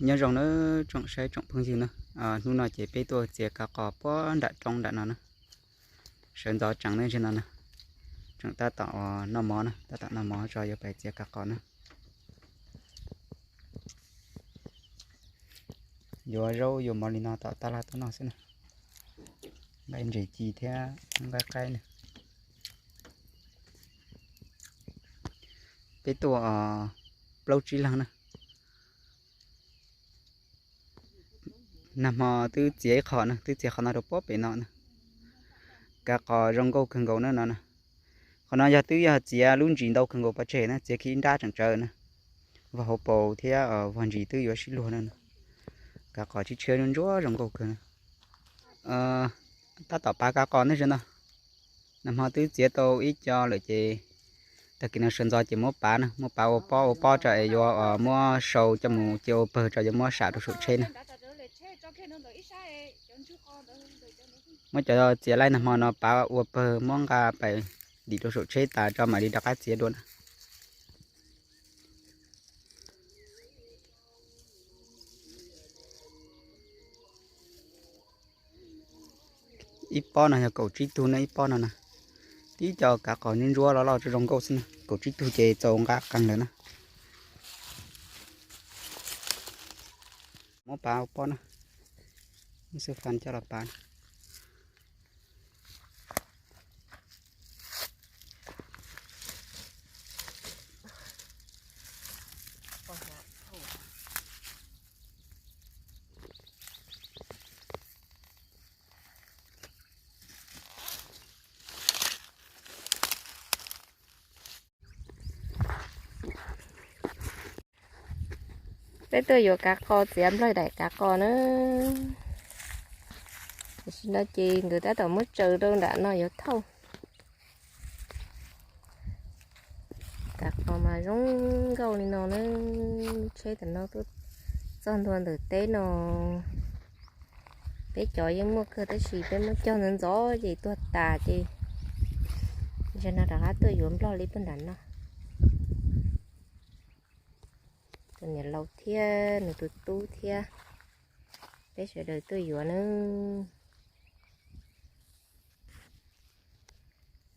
Nyob zoo nawb tsoom saib tsoom phooj ywg na, hnub no ces peb tuaj txiav kav qos puag nram roob nram no na, sawv ntxov tsees ne no na, tseem tab tom noj mov na, tab tom noj mov tso yuav pais txiav kav qos na. Yuav zaub yuav mov li no tom tab laj tuaj noj xwb na, nqaij ntses ci thiab nqaij qaib na. Peb tuaj plaub tsib leeg na. Nag hmo twb txiav ib qho na, twb txiav qhov no rau puag pem no na. Kav qos zoo nkauj kawg nkaus na no na. Qhov no yog twb yog txiav lub ntsis ntau kawg nkaus pov tseg na, txiav khi nrab tseem tsawv na. Vog hauv paus thiab vog ntsis twb yuav sib luag na. Kav qos tshiab tshiab ntsuab zoo nkauj kawg na. Tab tom pav kav qos ntej no. Nag hmo twb txiav tau ib co lawm ces tag kis no sawv ntxov ces muab pav na, muab pav ua pob ua pob tso es yuav muab sau coj mus cia ua pawg tso yuav muab sam rau saum tsheb na. Muab cov txiav laij nag hmo no pav ua pawg muab nqa pais dim rau saum tsheb tas tso mam li rov qab txiav dua na. Ib pob no yog kaum tsib tug na, ib pob no na. Tib co kav qos ntsuab ntsuab loj loj zoo nkauj xwb na, kaum tsib tug ces txaus nqa qees lawm na. Muab pav ua pob na, muab xub fas coj los pav. Peb tuaj yuav kav qos, txiav nplog daim kav qos na. Tam sim no ces nkawd tab tom muab tsaws rau nram no yuav thauj. Kav qos mas zoo nkauj li no na. Tsheb tam no tuaj txog ntua ntawm teb no. Peb cov yeej muaj kawg tab sis peb muab cog ntxov ntxov ces tuag tas ces zaum no rov qab tuaj yuav nplog li puag nram no. Tus niam laus thiab nws tus tub thiab peb sawv daws tuaj yuav na.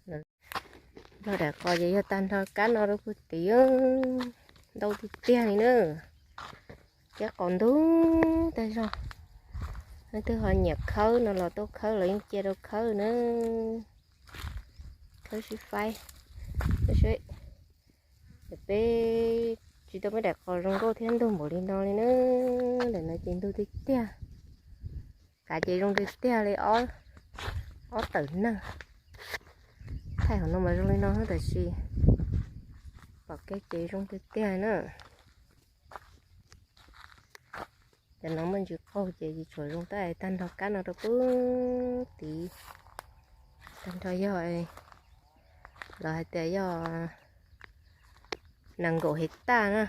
Nplog daim qos ces yog tag nrho kab no rau puag tid, ntau tiag tiag li na. Cov qos ntug tag zog, leej twg ho nyiam khawb no los tuaj khawb los yeej cia rau khawb na. Khawb sib faib. Peb tsis tau peb daim qos zoo nkauj thiab ntug npaum li no li na. Daim no ces ntug tiag tiag. Kav ces zoo tiag tiag li, ob tawm neeg. Thaij hauv no mas zoo li no tab sis pom kev ces zoo tiag tiag na. Cov no muaj ntsis qaug ces tsis tshua zoo tab tag nrho kab no rau puag tid. Tag nrho yog, lawv hais tias yog nees nkaum hais taj na,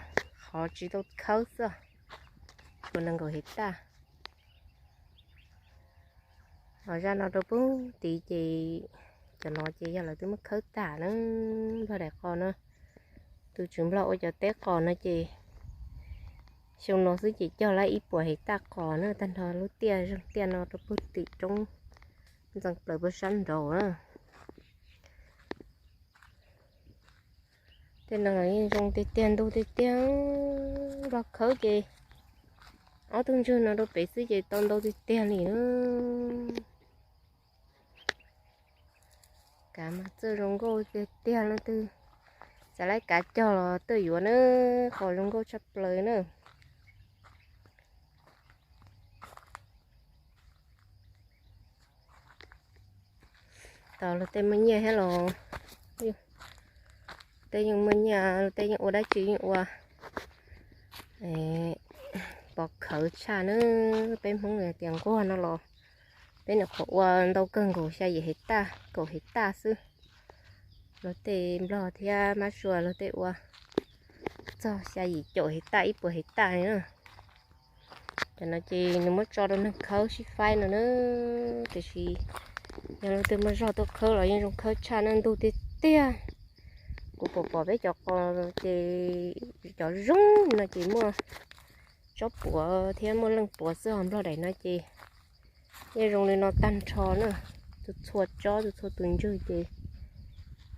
qhov tsis tau khawb xwb, tsuas nees nkaum hais taj. Ho zaj no rau puag tid ces cov no ces yog lawv twb muab khawb tag na. Nplog daim qos na, tus tswv nplog ua cov teb qos no ces xyoo no xwb ces cog lawm ib puas hais taj qos na, tag nrho lub tiaj zeeg tiaj no rau puag tim roob ntxeev plaws puag sab nraud na. Tej no los yeej zoo tiag tiag, ntug tiag tiag. Nplog khawb ces ob tug ntswg no rau pem xwb ces tau ntau tiag tiag li na. Kav mas txawj zoo nkauj tiag tiag, leej twg xav laij kav cog los tuaj yuav na, qos zoo nkauj tshaj plaws na. Tau luag tej muaj nyiaj thiab los, tej yeej muaj nyiaj, tej yeej ua dab tsi yeej ua pov khawv tshaj na. Peb Hmoob tias nquag no los peb nyuam qhuav ua ntau kawg nkaus xya yim hais taj, kaum hais taj xwb. Luag tej nplog thiab mab sua luag tej ua txog xya yim caum hais taj, ib puas hais taj li na. Cov no ces nws muab tso rau neeg khawb sib faib no na. Tiam sis yog leej twg muaj zog tuaj khawb los yeej zoo khawb tshaj na, ntug tiag tiag. Kuv pom pom peb cov qos ces cov zoo no ces muaj tsob puav thiab muaj leej puav xwb, ho Nplog daim no ces yeej zoo li no tag nrho na. Txhua txhua tsob, txhua txhua tus ntswg ces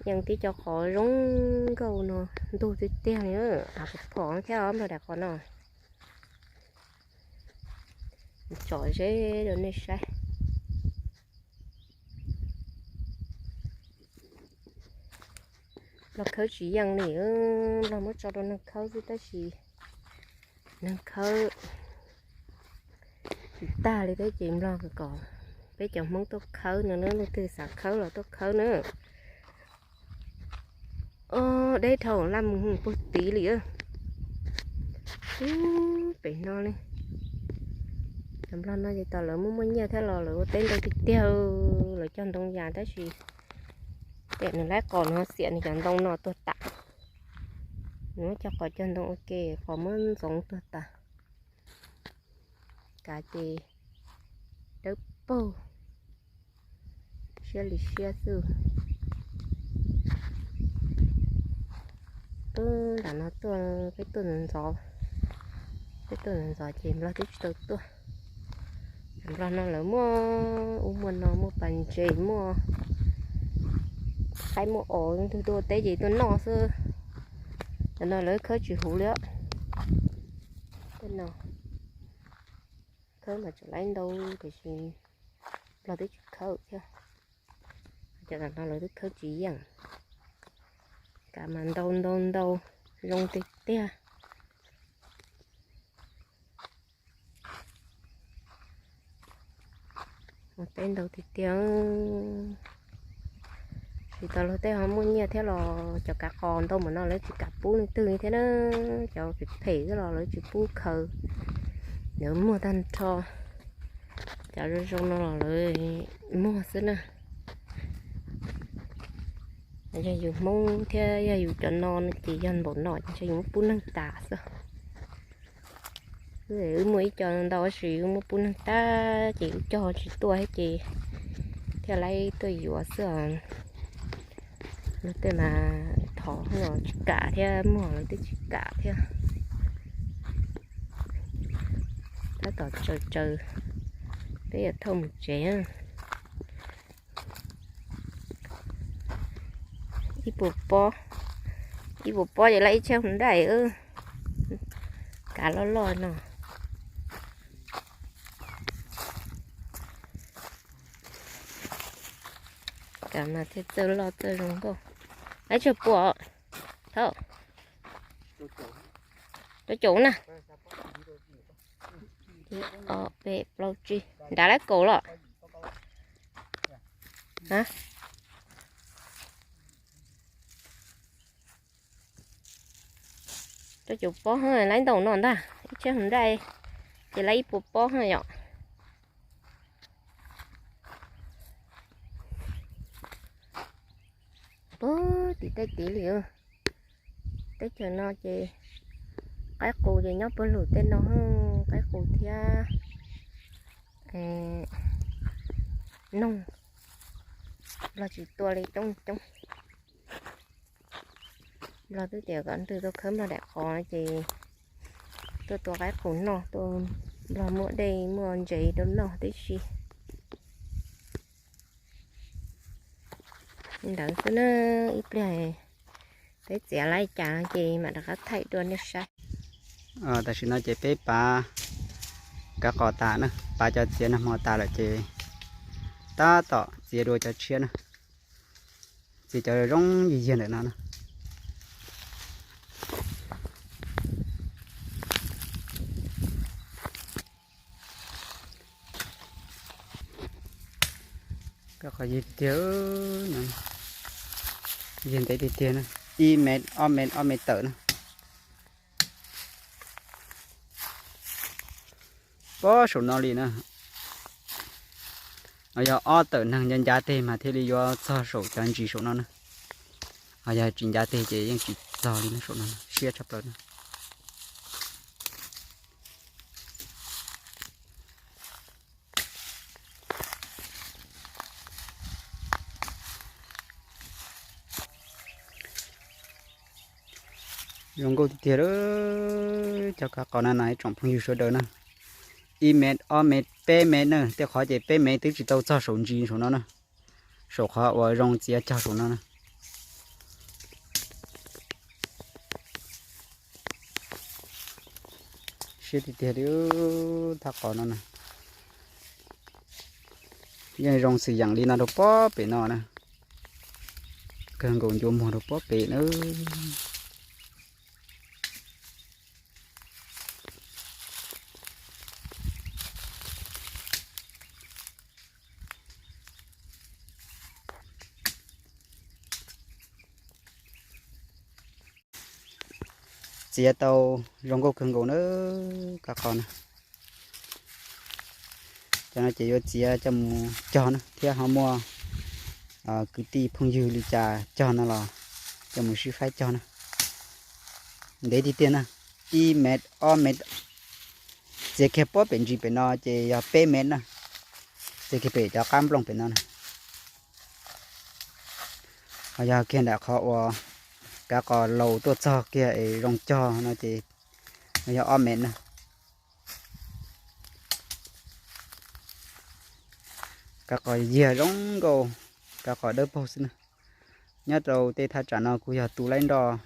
yeej tib co qhov zoo nkauj no, ntug tiag tiag li, av phom thiab Nplog daim qhov no. Tsom zeb rau nej saib. Nplog khawb tsis yeej li, Nplog muab tso rau neeg khawb xwb tab sis neeg khawb tsis tag li thiab ces Nplog kom peb cov Hmoob tuaj khawb no na, leej twg xav khawb los tuaj khawb na. Ob, deb dhau laj mus puag tid li. Ub, pem no li. Cov Nplog no ces tom lawv muaj muaj nyiaj thiab los lawv ua teb ntau tiag tiag, lawv cog ntoo yas tab sis tiam nws laib qos nws ho xiam nws cov ntoo no tuag tas. Nws muab cog qos cog ntoo ua ke, qos muab ntxoov tuag tas. Kav ces dawb paug, siab li siab xwb. Twb nram no tuaj, peb tuaj ntxov ntxov, peb tuaj ntxov ntxov ces Nplog twb tsis tau tuaj. Nplog no lawv muaj ub muaj no, muaj pas ntses, muaj qaib muaj os, leej twg tuaj ua teb ces tuaj noj xwb. Cov no lawv khawb tsis huv li. Tej no khawb mas tseem laib ntau tiam sis Nplog twb tsis khawb thiab. Cov no lawv twb khawb tsis yeej. Kav mas ntau ntau ntau, zoo tiag tiag. Ua teb ntau tiag tiag. Tsis tau luag tej ho muaj nyiaj thiab los cov kav qos ntau npaum no lawv tsis kam pub leej twg thiab na. Cov phem phem xwb los lawv tsis pub khaws, lawv muag tag nrho. Cov zoo zoo no los lawv muag xwb na. Yog yus Hmoob thiab yog yus cov no ces yog npaum no ces ntshe yus muab pub neeg tas xwb. Wb muaj ib co ntau tab sis wb muab pub neeg tas ces wb cog tsis tuaj thiab ces thiaj laib tuaj yuav xwb os. Luag tej mas thov los tsis kam thiab, muag los twb tsis kam thiab. Tab tom tsaws tsaws, peb yuav thauj mus tsev. Ib puas pob, ib puas pob ces laib ib txhiab hu nraim. Kav loj loj no. Kav mas thiaj txawj loj txawj zoo nkauj. Laib tsawg puas? Thauj rau caum na. Ib, ob, peb, plaub, tsib, nrad laib kaum los. Rau caum pob, laib ntau no ntag, ib txhiab hu nraim ces laib ib puas pob yom. Puag tim tej tid li. Teb chaws no ces qaib qus ces nyob puag lug tej no, qaib qus thiab noog. Nplog tsis tua li, coob coob. Nplog twb tias kom nrog tuaj khawb Nplog daim qhov ces tuaj tua qaib qus noj, tuaj, Nplog muaj dej muaj ntses rau noj tib si. Li ntawd xwb na, ib pliag peb txiav li cas ces mam rov qab thaij dua nej saib. Tam sim no ces peb pav kav qos tas na, pav cov txiav nag hmo tas lawm ces tab tom txiav dua cov tshiab na. Txiav cov zoo yig yig ntawm no na. Kav qos yig tiag, yig ntev tiag tiag na, ib mev ob mev ob mev tawm na. Pob saum no li na. Yog ob tawm neeg ncav ncav teg mas thiaj li yuav txog saum cov ntsis saum no na. Ho yog tsis ncav teg ces yeej tsis txog li na, saum no siab tshaj plaws na. Zoo nkauj tiag tiag lawm. Cov kav qos no na ib tsoom phooj ywg sawv daws na, ib mev, ob mev, peb mev na, tej qhov ces peb mev twb tsis tau txog saum ntsis saum no na, saum qhov uas zoo txiav cog saum no na. Siab tiag tiag li, thaj qos no na, yeej zoo xwm yeem li no rau pob pem no na, kawg nkaus ncua muag rau pob pem na. Txiav tau zoo nkauj kawg nkaus na, kav qos na. Cov no ces yuav txiav coj mus cog na, thiab ho muaj kwv tij phooj ywg li cas cog no los coj mus sib faib cog na. Ntev tiag tiag na, ib mev ob mev. Txiav kiag pob pem ntsis pem no ces yog peb mev na, txiav kiag pem cov qab nplooj pem no na. Ho yog kiag nram qhov uas kav qos laus tuaj txog kiag es zoo cog no ces yog ob mev na. Kav qos yiag zoo nkauj, kav qos dawb paug xwb na. Nyob rau tej thaj tsam no kuj yog tu laib nroj,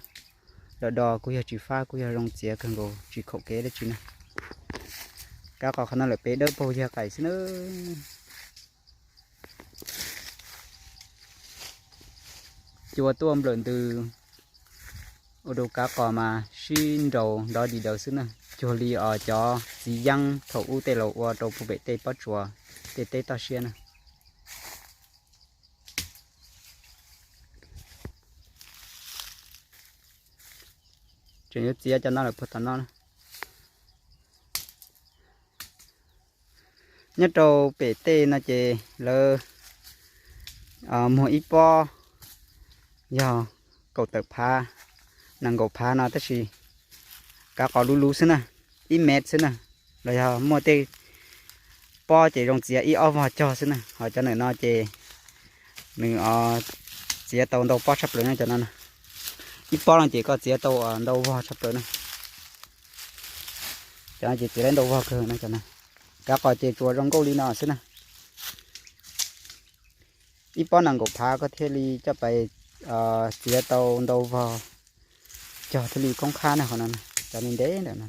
do do kuj yog tsis fab, kuj yog zoo txiav kawg nkaus tsis khaum kev dab tsi na. Kav qos qhov no lawm pem dawb paug yiag qais xwb na. Cua tuaj nplawm ntws ua rau kav qos mas sib nraus nrov di daws xwb na, cuag li os cov txiv yeeb thaum ub tej laus ua rau puag pem tej pob tsuas tej teb toj siab na. Tseem yuav txiav cov no lawm puag tom no na. Nyob rau pem tej no ces lawv muag ib pob yog kaum tawm phav, nees nkaum phav no tab sis kav qos luv luv xwb na, ib mev xwb na, los yog muaj tej pob ces zoo txiav ib ob vog cog xwb na, ho cov ntawm no ces nws txiav tau ntau pob tshaj plaws no cov no na. Ib pob no ces koj txiav tau ntau vog tshaj plaws na. Cov no ces txiav tau ntau vog kawg no cov no. Kav qos ces tsuas zoo nkauj li no xwb na. Ib pob nees nkaum phav koj thiaj li coj pais txiav tau ntau vog cog thiaj li koob qhab na, qhov no cov ntev ntawm no.